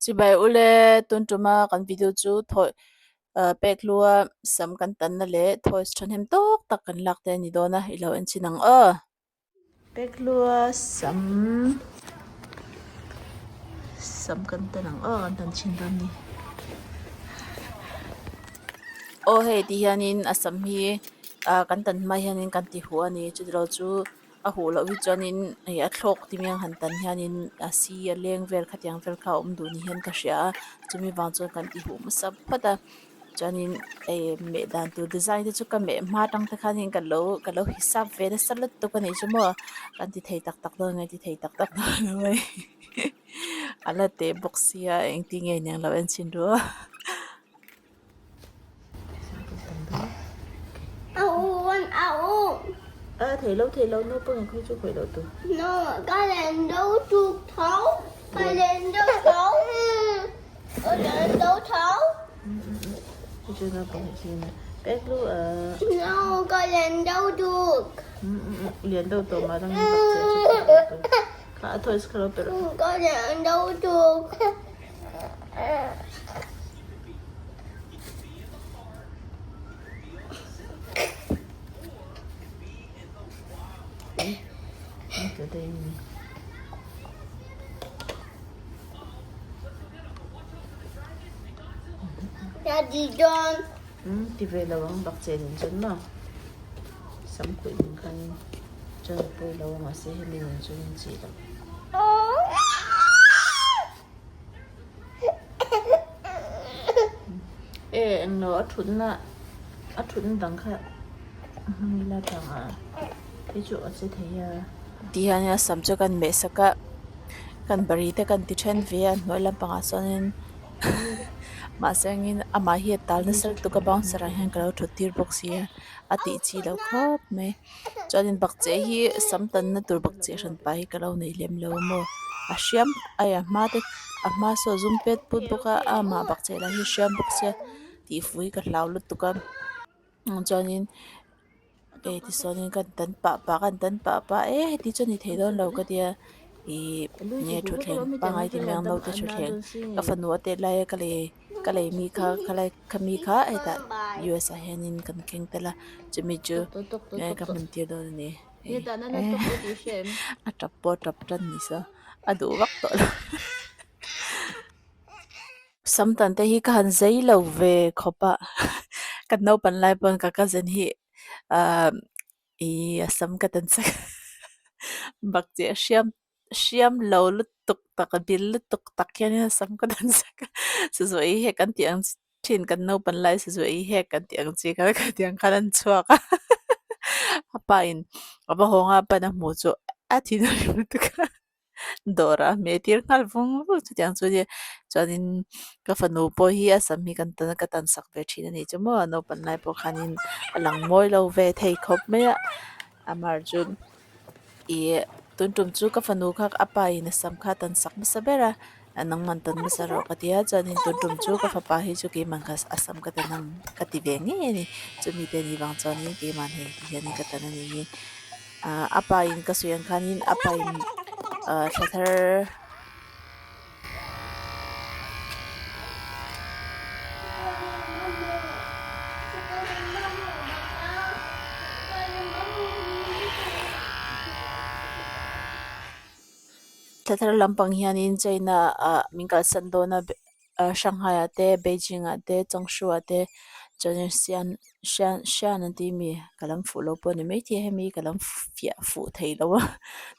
Chibai ule tun tuma kan video chu thawi pek hlua sam kan tanna leh toys thahnem tawk tak kan lak te a ni dawn a i lo en chhin ang aw. Pek hlua sam sam kan tan ang aw kan tan chhin dawn a ni. Aw hei ti hianin a sam hi ah kan tan hma hianin kan ti huh a ni chutilo chu. A huh loh hi chuanin hei a thlawk ti mai ang han tan hianin a si a leng vel khatiang vel kha a awm duh ni hian ka hria a chumi vang chuan kan ti huh hmasa phawt a chuanin hei meh dan tur design te chu ka meh hma atang te khanin ka lo ka lo hisap ve nasa lutuk a nih chu maw kan ti thei tak tak dawn nge ti thei tak tak dawn lo mai a la teh bawk sia engtin nge niang lo en chhin ru a. A thei lo thei lo naupang in khawi chu khawih loh tur. No ka len do chu tho ka len do tho ka len do tho. Chu chu naupang hi chin a pek lu a. No ka len do duk. Lian do tawh mah dang in bak che chu khawih loh tur. Kha a toys kha lo pe rawh. Ka len do duk. Daddy John. Ti ve lo ang bak che nen chuan maw sam khuih nen khan chuan a pawi lo a mahse hemi nen chuan in chih loh. E englo a thutna a thutna dang kha hmang ila tang a hei chu a che thei a. Ti hian a sam chu kan meh sak a kan bari te kan ti then ve a hnuai lampangah chuanin mahse angin amah hi a tal nasa lutuk a bouncer ah hian ka lo thut tir bawk si a a tih chi loh khawp mai. Chuanin bakcheh hi sam tanna tur bakcheh hran pah hi ka lo nei lem lo maw a hriam ai a hma te a hma saw a zum pet put bawk a amah bakcheh lah hi hriam bawk sia tih fuh hi ka hlau lutuk a chuanin eh tichuanin kan tan pah pah kan tan pah pah e heti chu a ni thei dawn lo ka tia ihh nge thutthleng pangngai ti mai ang naute thutthleng ka fanu a tet lai a ka lei. Ka lei mi kha khalai khami kha hetah US ah hianin kan keng tel a chumi chu nge ka hman tir dawn a ni a tap pawh a tap tan ni se a duh vak tawh lo sam tan te hi ka han zei lo ve khawp a ka naupan lai pawn ka cousin hi ahh ih a sam ka tan chak bakcheh a hriam. Hriam lo lutuk tak a bil lutuk tak hianin a sam ka dan zak a sazu ei hek an tih ang thin kan naupan lai sazu ei hek an tih ang chi kha khatiang khan an chhuak a a pa in a va hawng a a pan a hmuh chu a thin a rim lutuk a dawrah a hmeh tir nghal vung vung chutiang chu nia chuanin ka fanu pawh hi a sam hi kan tan ka tan sak ve thin a nih chu maw naupan lai pawh khanin a lang mawi lo ve thei khawp mai a amah chu. Ih tun tum chu ka fanu kha a pa in a sam kha a tan sak hmasa ber a nangman tan hmasa rawh ka ti a chuanin tun tum chu ka fapa hi chu keimah kha a sam ka tan ang ka ti ve ngei a ni chumi te anih vang chuanin keimah hei ti hianin ka tan a ni hi ah a pa in ka sawi ang khanin a pa in ah thla thar. Thla thar lampang hianin China ah min kalsan dawn a Shanghai ah te Beijing ah te Changshu ah te chuanin Xian Xian Xian an tih mi ka lam fuh lo pawh a ni maithei a hemi ka lam fiah fuh thei lo a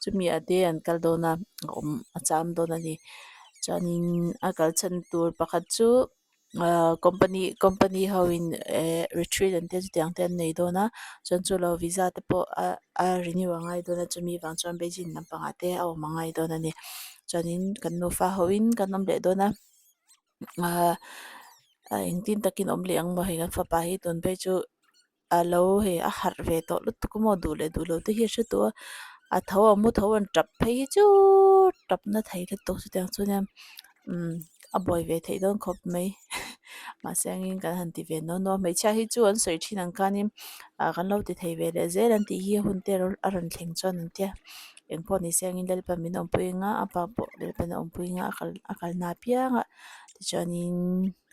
chumi ah te an kal dawn a a awm a cham dawn a ni chuanin a kal chhan tur pakhat chu ahh company company ho in eh retreat an tia chutiang te an nei dawn a chuan chu lo visa te pawh a a renew a ngai dawn a chumi vang chuan Beijing lampangah te a awm a ngai dawn a ni chuanin kan nufa ho in kan awm leh dawn a. Ahh a engtin takin awm leh ang maw hei kan fapa hi tun phei chu a lo hei a harh ve tawh lutuk a maw duh leh duh loh te hi a hre tawh a a tho a mu tho an tap phei hi chu tap na thei lutuk chutiang chu nia umm a buai ve theih dawn khawp mai mahse angin kan han ti ve naw naw a hmeichhia hi chu an sawi thin ang khanin ah kan lo ti thei ve leh zel an tih hi hun te a rawn thleng chuan an tia. Engpawh ni se angin Lalpa min awmpui anga a pa pawh Lalpan a awmpui anga a kal a kalna apiang a tichuanin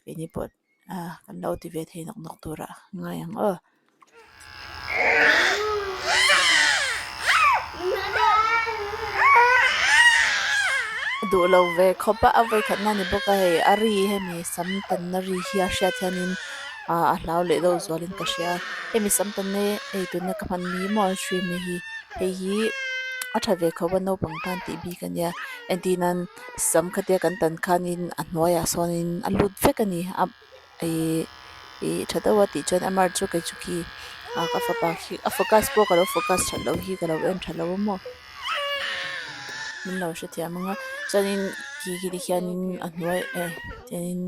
keini pawh ah kan lo ti ve thei nawk nawk tur a ngai ang aw. Duh lo ve khawp a a vawikhat na ni bawk a hei a ri hemi sam tanna ri hi a hriat hianin ah a hlau leh deuh zualin ka hria hemi sam tanna hi hei tuna ka hman mi maw hri mi hi hei hi a tha ve khawp a naupang tan tih bik a nia entir nan sam khatia kan tan khanin a hnuaiah sawnin a lut vek a ni a Ihh ih tha deuh a tih chuan amar chu kei chu khi ah ka fapa khi a focus pawh ka lo focus that loh hi ka lo en tha lo a maw min lo hrethiam ang a chuanin khi khi te khianin a hnuai eh tianin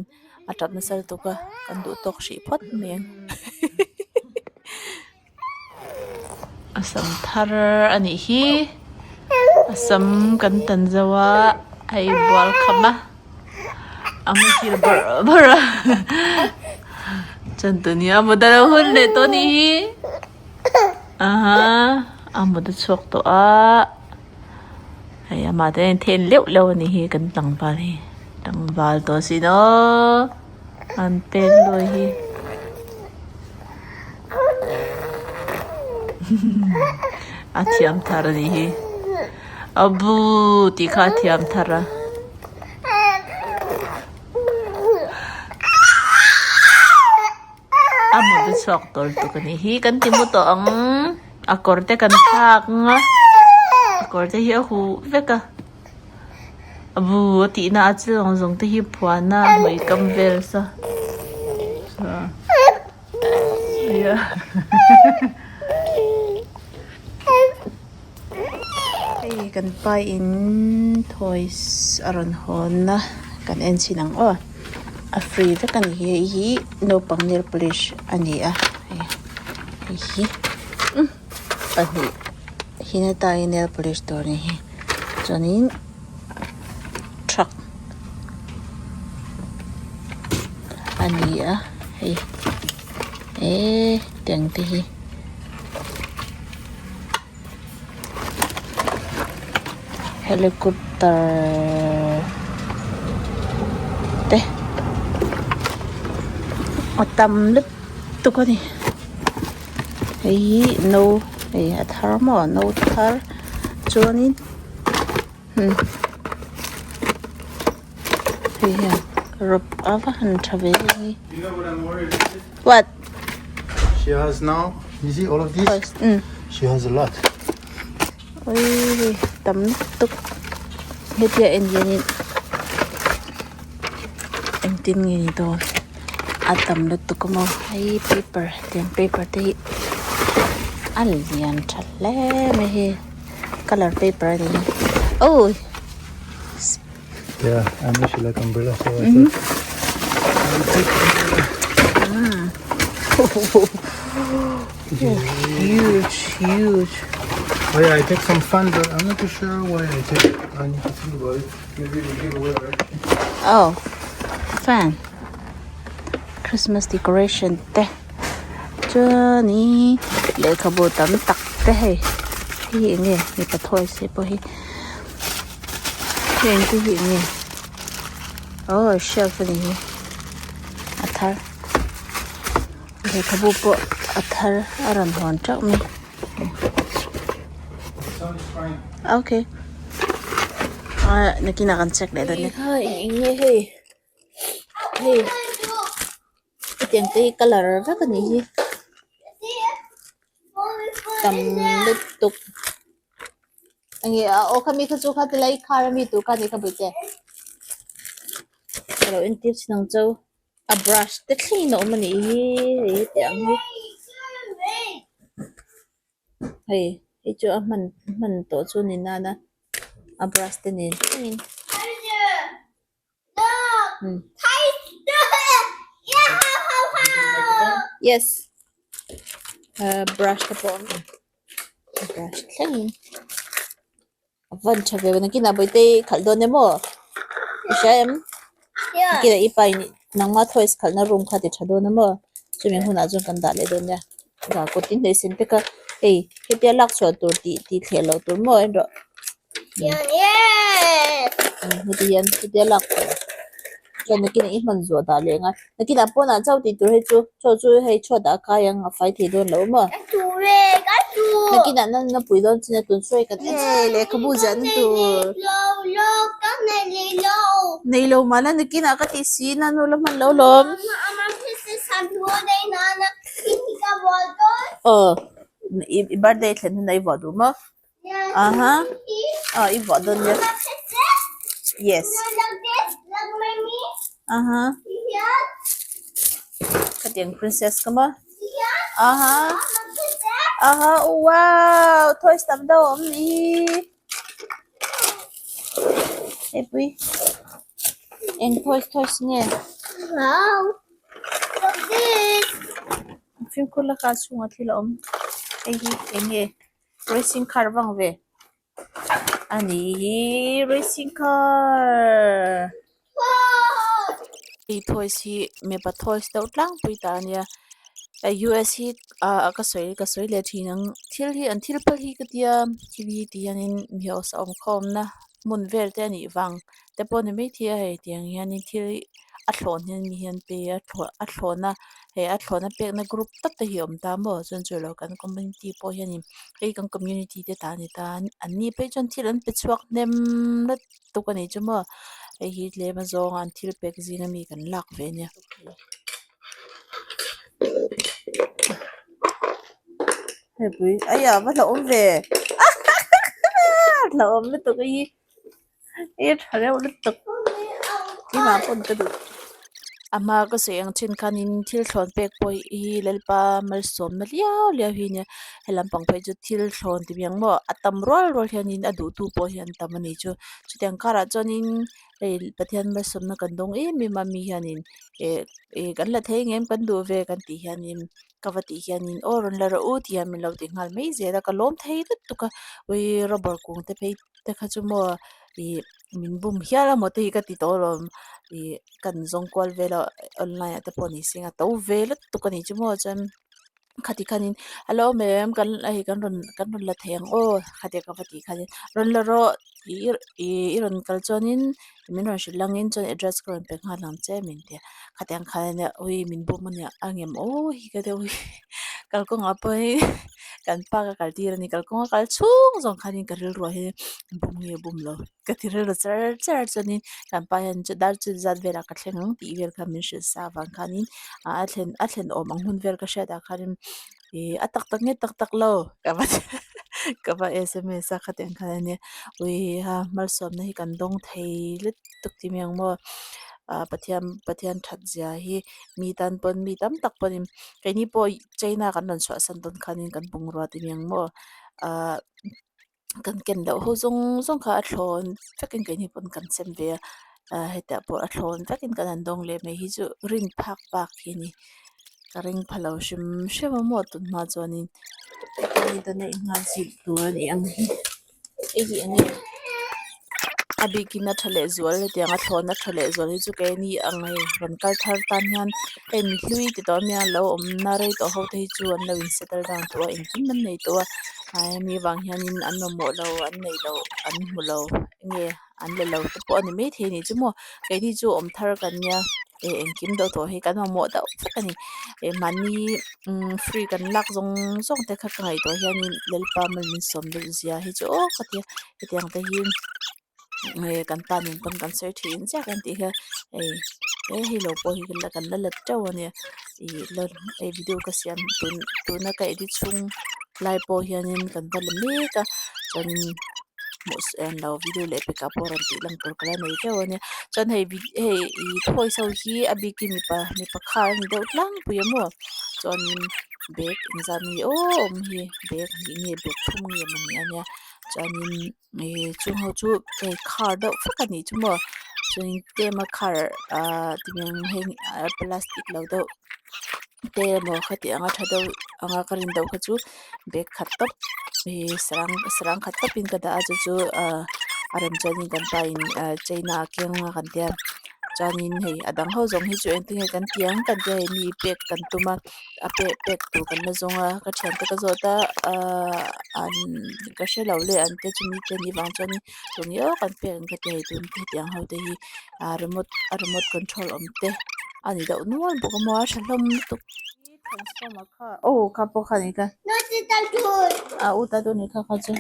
a tap nasa lutuk a kan duh tawk hrih phawt mai ang. A sam thar a nih hi a sam kan tan zo a a inbual kham a a muhil bawrh bawrh a chuan tun hi a mut a lo hun leh tawh a nih hi aha a mut a chhuak tawh a hei amah te a inthen leuh leuh a nih hi kan tlangval hi tlangval tawh asin aw. An pek lawi hi a thiam thar a nih hi a bu tih kha a thiam thar a. A mut a chhuak tawl tuk a nih hi kan ti mu tawh ang a kawr te kan thlak ang a a kawr te hi a huh vek a. A bu a tihna a chil ang zawng te hi phuan a hmui kam vel sa hei kan pa in toys a rawn hawn a kan en chhin ang aw a free vek a ni hi hei hi naupang nail polish a ni a hei hi pahnih hinata-i nail polish tur a ni hi. Chuanin truck a ni a hei eee tiang te hi helicopter te a tam lutuk a ni. Hei hi no hei a thar maw no thar chuanin hmm hei hian rawp a va han tha ve heng hi what She has now, you see all of these? She has a lot. Oi hei tam lutuk hetia en hianin engtin nge ni dawn a tam lutuk a maw hei paper hetiang paper te hi a lian tha hle mai hei colour paper a ni hi awi. Yeah, I know she like umbrella so I thought I will take umbrella. Huge, huge. Oh yeah, I take some fun, but I'm not too sure why I take it. I need to think about it. Maybe we give away, right? Oh, fan. Christmas decoration te. Chuani lehkhabu tam tak te hei. Hei enge mipa thawi se pawh hi. Heng te hi enge oh shelf a ni hi a thar lehkhabu pawh a thar a rawn hawn teuh mai okay ah nakinah kan check leh dawn nia kha eng nge hei hei hetiang te hi colour vek a nih hi tam lutuk. Enge a aw khami kha chu kha ti lai khar ami tur kha ni kha bawih che ka lo entir chin ang chau a brush te thlengin a awm a nih hi hei hetiang hi hei hei chu a hman hman tawh chu ni nana a brush te nen thlengin. Yes brush te pawh a awm a brush thlengin a van tha ve nakinah bawihte i khalh dawn em aw i hria em nakinah i pa in nangma toys khalhna room kha ti tha dawn em aw chumi hunah chuan kan dah leh dawn nia kut in hnaih sen te kha hei hetia lak chhuah tur tih tih thleh loh tur maw en rawh. Heti hian hetia lak tur chuan nakinah i hman zuah dah leh ang a nakinah pawnah chauh tih tur hei chu chaw chu hei chhuat ah a kai ang a fai thei dawn lo maw nakinah nan na pui dawn chin a tun sawi kan en e lehkhabu ziahna tur nei lo mahla nakinah ka tih si na nu la hman lo lawm aw i birthday thlen hunah i vuah duh maw. Aha. Ah, i vuah dawn nia. Yes. Aha. Khatiang princess ka maw? Aha. Aha, oh wow, toys tam deuh a awm nih hi. Hei pui. Eng toys toys nge? Wow. Look this. Fimkhur laka chhungah thil a awm. Hei hi eng nge? Racing car vang ve a ni hi racing car hei toys hi mipa toys deuh tlangpui ta a nia hei us hi ah ka sawi ka sawi leh thin ang thil hi an thil phal hi ka tia thil hi ti hianin mi hausa awm khawmna hmun vel te a nih vang te pawh a ni maithei a hei tiang hianin thil hi a thlawn hian mi hian pe a a thlawna hei a thlawna pekna group tak te hi a awm ta maw chuan chu lo kan community pawh hianin hei kan community te ta a ni ta an ni phei chuan thil an pe chhuak hnem lutuk a nih chu maw hei hi tlem a zawnga an thil pek zinga mi kan lak ve ania. Heipui aia va hlauhawm ve hlauhawm lutuk a hi. I tha reuh lutuk keimah pawn ka duh a hma ka sawi ang thin khanin thil thlawn pek pawh hi Lalpa malsawmna liau liau hi nia he lampang phei chu thil thlawn ti miang maw a tam rual rual hianin a duhtu pawh hi an tam a ni chu chutiang karah chuanin hei Pathian malsawmna kan dawng em em a mi hianin eh ih kan la thei ngem kan duh ve kan tih hianin ka va tih hianin aw rawn la rawh u ti hian min lo ti nghal mai zel a ka lawm thei lutuk a ui rubber kung te phei te kha chu maw ih min bum hial a maw te hi ka ti tawh alawm ih kan zawng kual vel a online ah te pawh ni se a to ve lutuk a nih chu maw chuan khati khanin a lo awm em kan hei kan rawn kan rawn la thei ang aw khatia ka va tih khanin rawn la rawh ih i rawn kal chuanin min rawn hrilh langin chuan address ka rawn pe nghal ang che min ti a khatiang khan ania ui min bum ania a ngem aw hi ka deuh hi kalkawngah pawh hi kan pa ka kal tir a ni kalkawnga kal chhung zawng khanin ka rilru ah hian bum nge bum lo ka ti rilru char char chuanin kan pa hian chu dar chu zat velah ka thleng ang tih vel kha min hrilh sa avang khanin ah a thlen a thlen awm ang hun vel ka hriat ah khanin Ih a tak tak nge tak tak lo ka va ka va sms a khatiang khan ania ui ha malsawmna hi kan dawng thei lutuk ti mai ang maw ah Pathian Pathian that zia hi mi tan pawn mi tam tak pawhin keini pawh China kan rawn chhuahsan dawn khanin kan bungrua ti mai ang maw ah. Kan ken loh ho zawng zawng kha a thlawn vekin keini pawn kan sem ve a ah hetah pawh a thlawn vekin kan han dawng leh mai hi chu rin phak bak hi a ni ka ring pha lo hrim hrim a maw tun hma chuanin donate nghal zilh tur a ni ang hi hei hi eng nge a bikin a tha leh zual hetiang a thlawn a tha leh zual hi chu keini ang hei rawn kal thar tan hian hei mi hlui ti tawh ania lo awmna rei tawh ho te hi chu an lo in settle down tawh a engkim an nei tawh a ah hemi avang hianin an mamawh lo an nei lo an hmu lo enge an la lo te pawh a ni maithei a ni chu maw keini chu awm thar kan nia eh engkim deuh tawh hi kan mamawh deuh vek a ni eh mahni umm free kan lak zawng zawng te kha ka ngaihtuah hianin Lalpa malsawm deuh zia hi chu aw ka tia hetiang te hi. Nge kan pa nen pawn kan sawi thin chiah kan tih hian hei he hei lo pawh hi kan la let teuh ania ih la hei video ka siam tun tuna ka edit chhung lai pawh hianin kan va la mek a chuanin hmuh en lo video leh pekah pawh rawn tih lang tur ka la nei teuh ania chuan hei hei ih toys ho hi a bikin mipa mipa khar a ni deuh tlangpui a maw chuanin bag engzat nge aw awm hi bag hnih nge bag thum nge mawni ania chuanin. Ih chung ho chu hei khar deuh vek a nih chu maw chuanin tlem a khar ahh tiang heng plastic lo deuh te emaw khati anga tha deuh anga ka rin deuh kha chu bag khat tawp ih sarang sarang khat tawpin ka dah a chu chu ahh a rem chuanin kan pa in ahh china a keng anga kan tia. Chuanin hei a dang ho zawng hi chu engtin nge kan tih ang kan tia hei mi pek kan tum a a pek pek tur kan la zawng a ka thiante ka zawt a ahh an ka hre lo le an te chu mi te nih vang chuanin tunge aw kan pek ang ka ti a hei tun hetiang ho te hi ah remote a remote control awm te a ni deuh nual bawk a maw a tha hlawm lutuk. Transformer kha aw kha pawh kha a ni kha a u ta tur ni kha kha chu.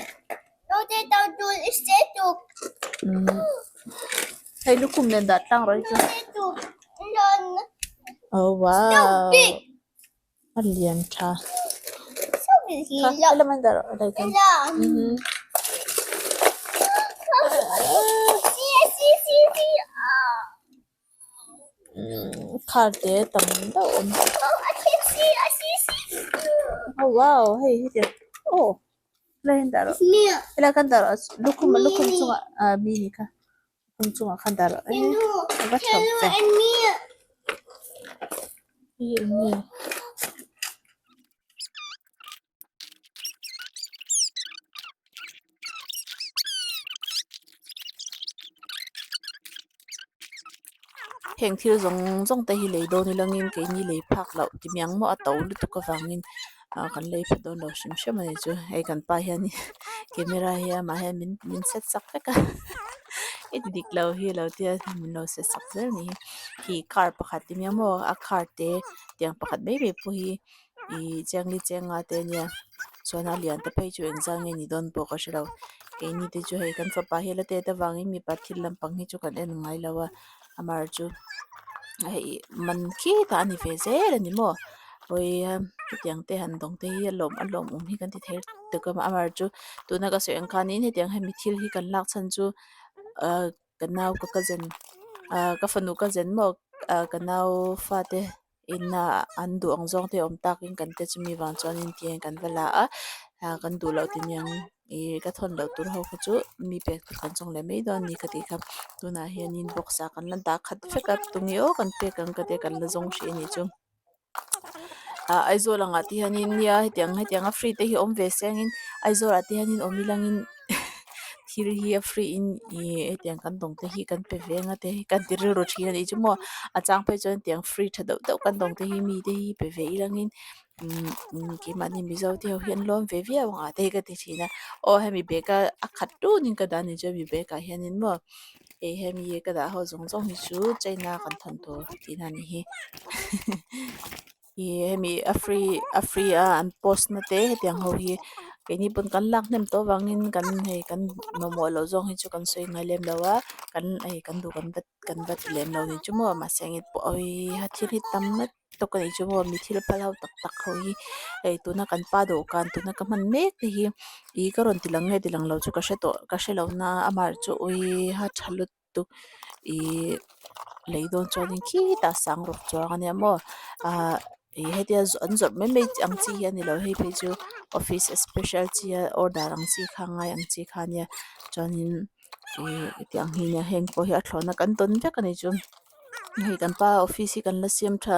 Hei lukhum nen dah tlang rawh hi chu. Oh wow a lian tha. Kha helai man dah rawh helai khan. Car te tam deuh a awm oh wow hei hetiang aw helai hian dah rawh helai khan dah rawh lukhum lukhum chungah ah mi ni kha lukhum chungah khan dah rawh a va tha ve hei eng nge. Heng thil zawng zawng te hi lei dawn ilangin keini lei phak loh ti miang maw a to lutuk avangin ah kan lei pha dawn lo hrim hrim a ni chu hei kan pa hianin camera hi amah hian min min set sak vek a i ti dik lo hi a lo tia min lo set sak zel a ni hi khi car pakhat ti miang maw a car te tiang pakhat mai mai pawh hi. Ihh chiangli chenga te ania chuan a lian te phei chu engzah nge ni dawn pawh ka hrelo keini te chu hei kan fapa hi la tet avangin mipa thil lampang hi chu kan en ngai lo a amaherawh chu hei man khi tah a ni ve zel a ni maw awii hetiang te han dawng te hi a lawm a lawmawm hi kan ti thei tuk a amaherawh chu tuna ka sawi ang khanin hetiang hemi thil hi kan lak chhan chu ahh ka nau ka cousin ahh ka fanu cousin maw ahh ka nau fate. Inah an duh ang zawng te awm takin kan te chumi vang chuanin tiang kan va la a ah kan duh loh tiniang ih ka thawn loh tur ho kha chu mi pek tur kan chawng leh mai dawn a ni ka tih kha tunah hianin box ah kan la dah khat vek a tunge aw kan pek ang ka tia kan la zawng hrih a nih chu ah Aizawl angah te hianin nia hetiang hetiang a free te hi awm ve se angin Aizawl ah te hianin awm ilangin. Thil hi a free in ih hetiang kan dawng te hi kan pe ve anga te hi kan ti rilru thin a nih chu maw a chang phei chuan tiang free tha deuh deuh kan dawng te hi mi te hi pe ve ilangin umm keimahni mizo te ho hi an lawm ve viau ang ah te hi ka ti thin a aw hemi bag a a khat tunin ka dah a ni chuan hemi bag ah hianin maw hei hemi ka dah ho zawng zawng hi chu china kan thawn tur tihna a nih hi. Ih hemi a free a free a an post na te hetiang ho hi keini pawn kan lak hnem tawh avangin kan hei kan mamawh loh zawng hi chu kan sawi ngai lem lo a kan hei kan duh kan va kan va ti lem lo ni chu maw mahse eng pawh awii a thil hi tam tawk a nih chu maw mi thil phal ho tak tak ho hi hei tuna kan pa dawhkan tuna ka hman mek te hi ih ka rawn ti lang nge ti lang lo chu ka hre tawh ka hre lo na amaherawhchu chu awii a tha lutuk. tuk ihh lei dawn chuanin khitah sang rawk chuang ania maw ahh ih hetia an zawrh mai mai ang chi hi a nilo hei phei chu office a special chi a order ang chi kha ngai ang chi kha ania chuanin ih hetiang hi nia heng pawh hi a thlawhna kan tawn vek a ni chu hei kan pa office hi kan la siam tha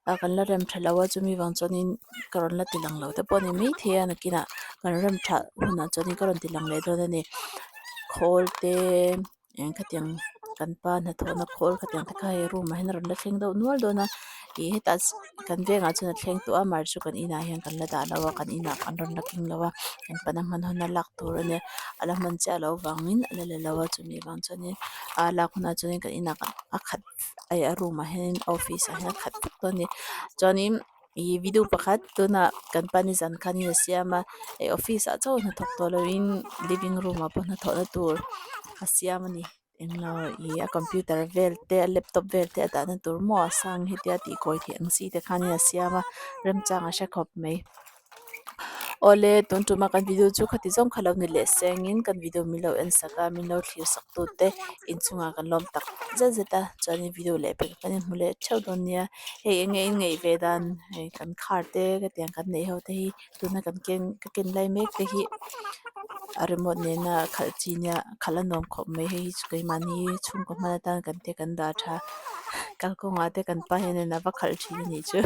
ah kan la rem tha lo a chumi vang chuanin ka rawn la ti lang lo te pawh a ni maithei a nakinah kan rem that hunah chuanin ka rawn ti lang leh dawn a ni khawl te. Eng khatiang kan pa hnathawhna khawl khatiang te kha hei room ah hian a rawn la thleng deuh nual dawn a ih hetah kan vengah chuan a thleng tawh a mahse chu kan inah hian kan la dah lo a kan inah an rawn la keng lo a kan pana hman huna lak tur a nia a la hman chiah loh vangin a la la lo a chumi vang chuanin a lak hunah chuanin kan inah a khat a room ah hianin office ah hian a khat vek dawn a ni chuanin. Ih video pakhat tunah kan pa nizan khanin a siam a hei office ah chauh hnathawk tawh loin living room ah pawh hnathawhna tur a siam a ni englo ih a computer vel te a laptop vel te a dahna tur maw a sang hetia tih kawi theih ang chi te khanin a siam a remchang a hre khawp mai. Awle tun tuma kan video chu khati zawng kha lo ni leh sengin kan video min lo en sak a min lo thlir sak tu te inchungah kan lawm tak zet zet a chuanin video leh pek kan inhmu leh theuh dawn nia hei enge in ngaih ve dan hei kan car te hetiang kan neih ho te hi tuna kan ken ka ken lai mek te hi a remote nena khalh chi nia khalh a nuam khawp mai hei hi chu keimahni chhungkaw hman atan kan te kan dah tha kalkawngah te kan pa hianin a va khalh thin a nih chu.